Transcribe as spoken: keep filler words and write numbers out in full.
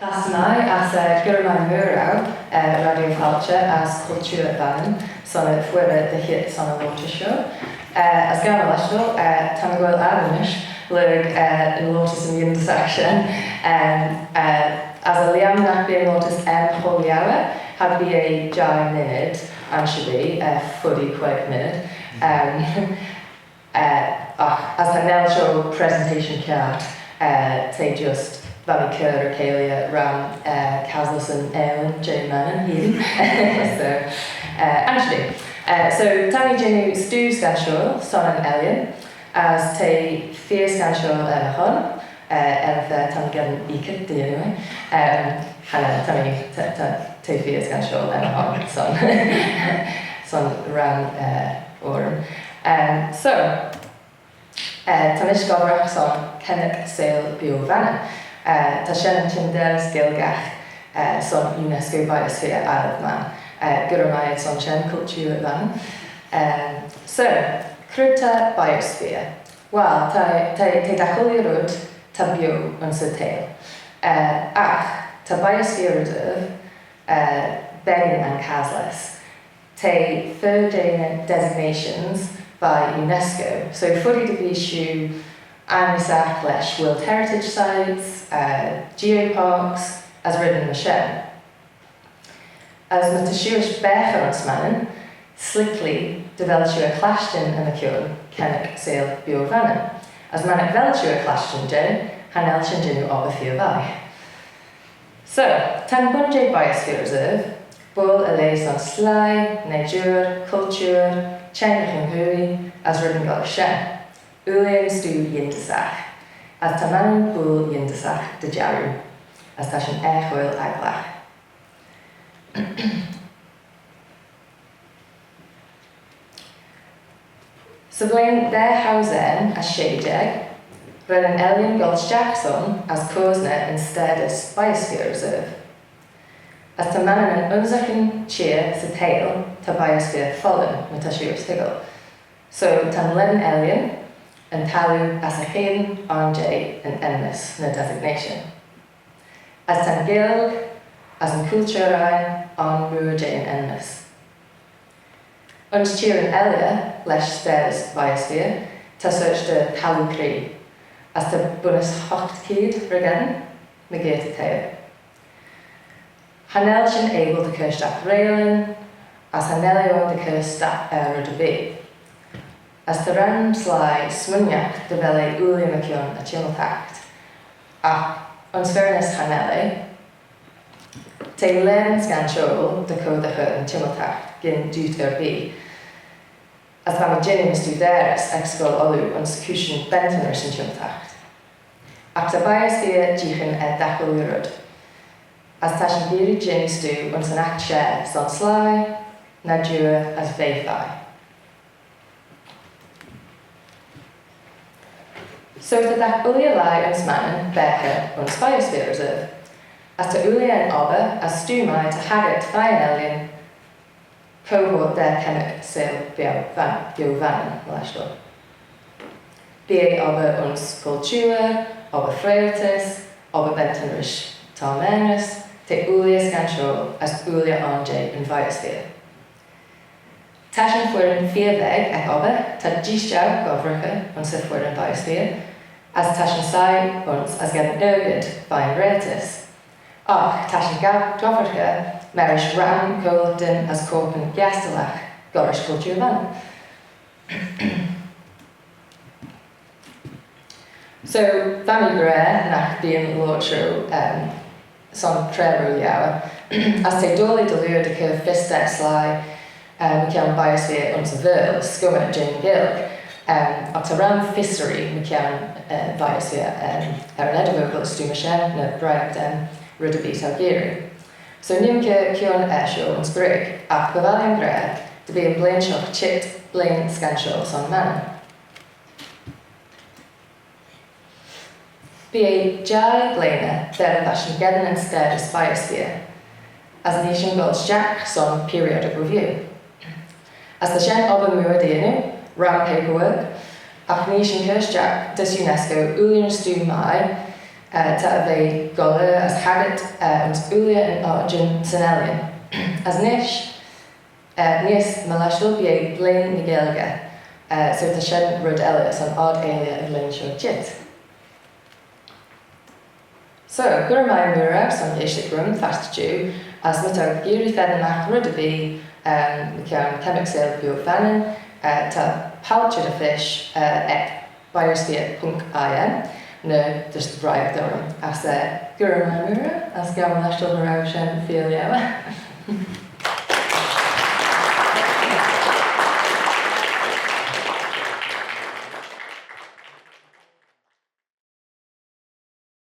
As mie, as eh, gura mie mooar eu, eh, Radio Fàilte as Culture Vannin, son y fuirrey dy heet son y loayrtys shoh. Eh, as gam leshtal, eh, ta mee goaill ass nish lurg eh, yn loayrtys yn Yindyssagh shen. Em, eh, as er lhiam nagh bee yn loayrtys aym cho liauyr, cha bee eh jeih minnid ayns shen, eh, foddee queig minnid. Em, Eh, agh, as cha nel shoh presentation kiart, eh, t'eh just, va mee cur er-y-gheayl ram, eh, caslys yn Ellan jeh Mannin hene. So, eh, ayns shen. Eh, so, ta mee jannoo stoo scanshoil son yn Ellan, as t'eh feer scanshoil er ny hon, eh, er y fa ta mee geddyn ookit dy yannoo eh. Em, cha nel, ta mee, ta, ta, t'eh feer scanshoil er ny hon, son, son ram, eh, orrym. Em, so, eh, ta mish gobbragh son Kennagh Seihll Bio Vannin. Eh, ta shen yn çhyndaa as Gaelgagh, eh, son UNESCO Biosphere Isle of Man. Eh, gura mie ayd son shen, Culture Vannin. Em, so, cre ta biosphere? Well, ta, ta, ta dy chooilley red ta bio ayns y teihll. Eh, agh, ta Biosphere Reserve, eh, beggan anchaslys. T'eh fer jeh ny designations veih UNESCO. So, foddee dy ve shiu anmysagh lesh World Heritage Sites, eh, Geoparks, as reddyn myr shen. As my ta shiuish baghey ayns Mannin, s'liklee dy vel shiu er clashtyn er ny kione Kennagh Seihll Bio Vannin. As mannagh vel shiu er clashtyn jeh, cha nel shin jannoo obbyr feer vie. So, ta'n bun jeh Biosphere Reserve, boayl er lheh son sleih, naadoor, cultoor, çhengaghyn ghooie, as reddyn goll rish shen. Ooilley yn stoo yindyssagh. As ta Mannin buill yindyssagh dy jarroo. As ta shin agglagh. Sy vlein daa housane as shey jeig, ren yn Ellan goll stiagh son as cooisney yn status Biosphere Reserve. As ta Mannin yn ayns yn çheer sy teihll ta biosphere follin, my ta shiu er skeeal. So ta'n lane Ellan yn thalloo as y cheayn ayrn jeh yn enmys, ny designation. As ta'n Ghaelg as yn cultoor ain ayrn mooar jeh yn enmys. Ayns çheeryn elley lesh status biosphere, ta sorçh dy thalloo cree, as ta bunnys hoght keead ry-gheddyn mygeayrt y theihll. Cha nel shin abyl dy chur stiagh reillyn, as cha nel eh ayn dy chur stiagh er red erbee. As ta ram sleih smooinaghtyn dy vel eh ooilley mychione y çhimmaltaght. Agh, ayns fairness cha nel eh. T'eh lane scanshoil dy chur dy chur yn çhimmaltaght gyn dooyt erbee. As va mee jannoo my studeyrys ec Scoill Ulliu ayns cooishyn bentyn rish yn çhimmaltaght. Agh ta biosphere jeeaghyn er dagh ooilley red. As ta shin geearree jannoo stoo ayns yn aght shey son sleih, naadoor as vea-vie. So ta dagh ooilley lhie ayns Mannin baghey ayns Biosphere Reserve. As ta ooilley yn obbyr as stoo mie ta haggit veih yn Ellan cohort da Kennagh Seihll Bio Vannin, Bio Vannin, myr leshtal. Bee eh obbyr ayns cultoor, obbyr freayltys, obbyr bentyn rish tar maynrys, t'eh ooilley scanshoil as ooilley ayrn jeh yn biosphere. Ta shin foireann feer veg ec obbyr, ta jees jeu gobbraghey ayns y foireann biosphere, as ta shin soie ayns as geddyn argid veih'n reiltys. Agh ta shin gobbraghey marish ram cooillaghtyn as corpyn giastylagh gollrish cultoor Vannin. So, va mee gra nagh bee yn loayrtys shoh, em, son traa roue liauyr. As t'eh doillee dy liooar dy chur fys da sleih, em, mychione biosphere ayns y Vaarle, s'cummey jeh'n Ghaelg. Em, agh ta ram fishery mychione, em, biosphere, em, er yn eddyr-ockle as stoo myr shen, ny briaght, em, red erbee t'ou geearree. So, neeym kione er shoh ayns Groeg, agh by vie lhiam gra dy bee yn blein shoh çheet blein scanshoil son Mannin. Bee eh jeih bleeaney dy vel shin geddyn yn status biosphere, as nee shin goll stiagh son periodic review. As ta shen obbyr mooar dy yannoo, ram paperwork, agh nee shin cur stiagh dys UNESCO ooilley yn stoo mie, Eh, ta e ve goll as haggit, eh, ayns ooilley yn oaien 'syn Ellan. As nish, eh, neesht my leshtal, bee eh Blein ny Gaelgey, eh, so ta shen red elley son ard-eailley y vlein shoh çheet. So, gura mie mooarey son geaishtagh rhym fastyr, as my ta geearree fenn magh red erbee, um, mychione kemmyrkey seihll Beo Fannin, eh, ta palçhey dy feysht, eh, ec biosphere punk I M, ny just vrie dooin, as, eh, gura mie mooarey, as gow my leshtal dy row shen feer liauyr.